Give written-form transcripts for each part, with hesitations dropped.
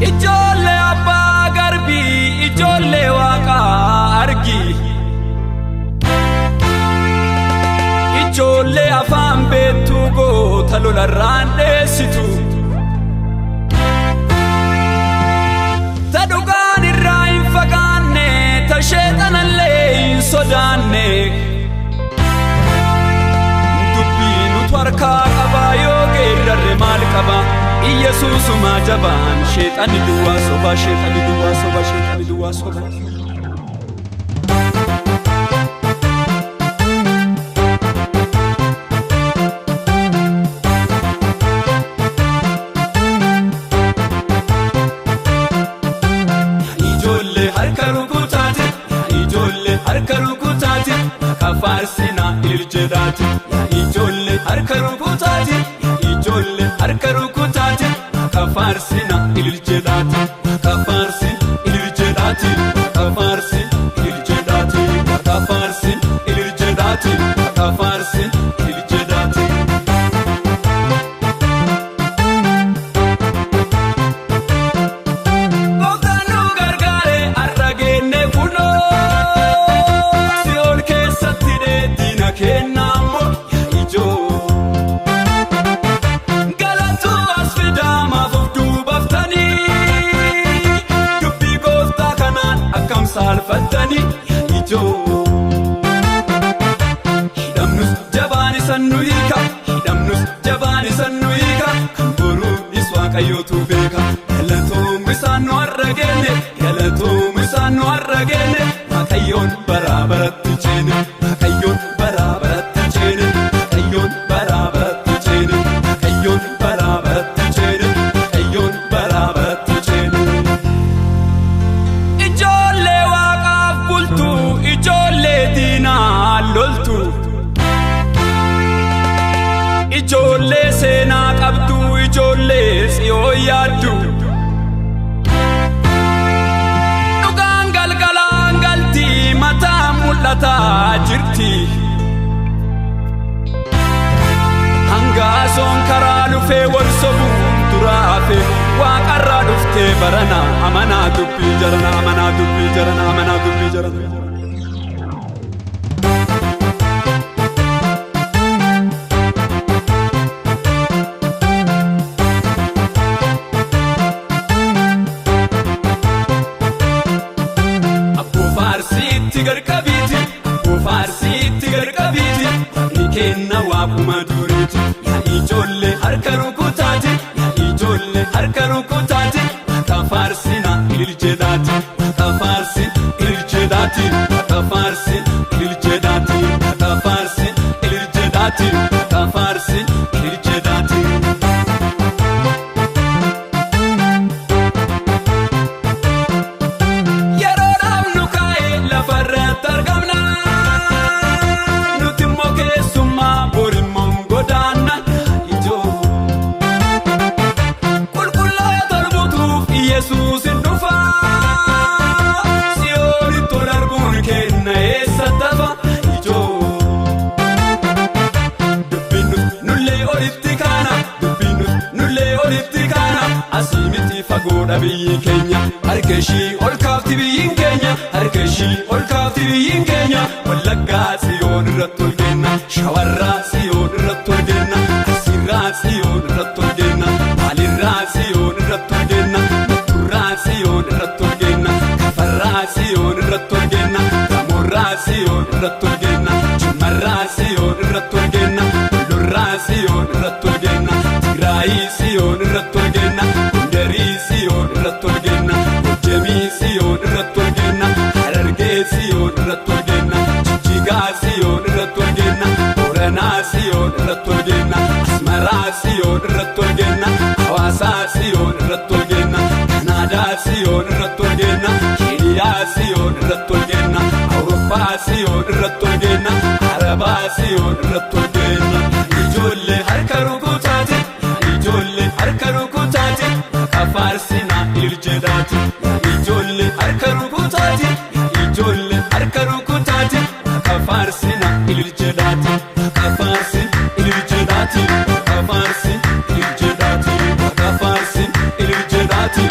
Ijoollee abbaa garbii ijoollee waaqaa argi. Ijoollee afaan beektuu goota lolarraan dheessitu. Ta dhugaan irraa hin fagaanne ta sheexanallee hin sodaanne. Dubbii nutu harkaa qabaa yoo geeddarre maal qaba? Iyesuusuma jabaan sheexanni duwwaa soba sheexanni duwwaa soba sheexanni duwwaa soba. Ijoollee harka rukutaati, ijoollee harka rukutaati, kafaarsinaa ililjedhaati. Ijoollee harka rukutaati, ijoollee harka rukutaati, kafaarsinaa ililjedhaati. Kafaarsin ililjedhaati, kafaarsin ililjedhaati, kafaarsin ililjedhaati, kafaarsin ililjedhaati. Gooftaan nu gargaare har'a geenne kunoo si'ool keessatti dheedina kennaa ijoo. Galatuu as fidaa maaf of duubaftanii dubbii gooftaa kanaan akkam saalfattanii ijoo. Hidhamnus jabaan isan nu hiika, hidhamnus jabaan isan nu hiika, kan boruunis waaqayyootu beeka. Galatoom isaan nu har'a geenne, galatoom isaan nu har'a geenne, Waaqayyoon baraa baratti ceene, Waaqayyoon baraa baratti ceene, Waaqayyoon baraa baratti ceene, Waaqayyoon baraa baratti ceene, Waaqayyoon baraa baratti ceene. Ijoollee waaqaaf bultu, ijoollee diinaa loltu. Ijoollee seenaa qabdu, ijoollee tsiyoo yaaddu. Dhugaan galgalaan galti, mataa mul'ataa jirti. Hangaasoon karaa dhufee wal sobuun duraa hafe, waaqarraa dhuftee barana amanaa dubbii jarana amanaa dubbii jarana amanaa dubbii jarana. Abboo faarsiitti garqabiiti, abboo faarsiitti garqabiiti, waaqni kenna waaquma duriiti. Yaa ijoollee harka rukutaati, yaa ijoollee harka rukutaati, waaqa faarsinaa ililjedhaati, waaqa faarsin ililjedhaati, waaqa faarsin ililjedhaati, waaqa faarsin ililjedhaati, waaqa faarsin ililjedhaati. Yeroo dhaabnu kaa'ee lafarratti argamna. Nuti immoo keessummaa borimmoo godaanna ijoo. Qulqullaa'ee tolbutuuf Iyesuus hin dhufa. Si'oolitti ol arguun kenna eessa tafa ijoo. Dubbiin nullee olitti kaana, dubbiin nullee olitti kaana, asii miti fagoodha biyyi keenya. Harka ishii ol kaafti biyyiin keenya, harka ishii ol kaafti biyyiin keenya. Wallaggaa siyoon irratti ol kenna, shawarraa siyoon irratti ol kenna, Arsiirraa siyoon irratti ol kenna, Maalirraa siyoon irratti ol kenna, Matturraa siyoon irratti ol kenna, Kafarraa siyoon irratti ol kenna, Gamoorraa siyoon irratti ol kenna, Jimmarraa siyoon irratti ol kenna, Wallorraa siyoon irratti ol kenna, Tigraayii siyoon irratti ol kenna, Gondarii siyoon irratti ol kenna, Gojjamii siyoon irratti ol kenna, Harargee siyoon irratti ol kenna, Jijjigaa siyoon irratti ol kenna, Booranaa siyoon irratti ol kenna, Asmaraa siyoon irratti ol kenna, Hawaasaa siyoon irratti ol kenna, Kanaadaa siyoon irratti ol kenna, Keeniyaa siyoon irratti ol kenna, Awurooppaa siyoon irratti ol kenna, Arabaa siyoon irratti ol kenna. Ijoollee harka rukutaati, ijoollee harka rukutaati, kafaarsinaa ililjedhaati. Ijoollee harka rukutaati, ijoollee harka rukutaati, kafaarsinaa ililjedhaati. Kafaarsin ililjedhaati, kafaarsin ililjedhaati, kafaarsin ililjedhaati.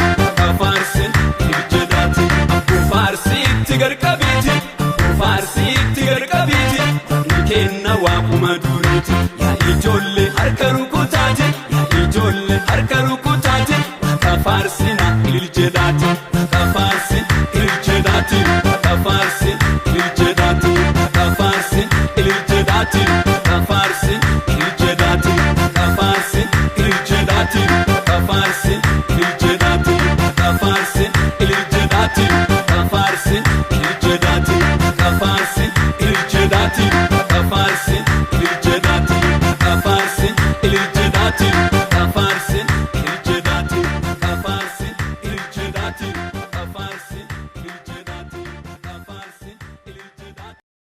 garqabiiti waaqni kenna waaquma duriiti yaa ijoollee harka rukutaati yaa ijoollee harka rukutaati waaqa faarsina ililjedhaati waaqa faarsi ililjedhaati waaqa faarsi ililjedhaati waaqa faarsi ililjedhaati waaqa faarsi ililjedhaati waaqa faarsi ililjedhaati waaqa faarsi ililjedhaati waaqa faarsi ililjedhaati waaqa faarsi ililjedhaati waaqa faarsi ililjedhaati.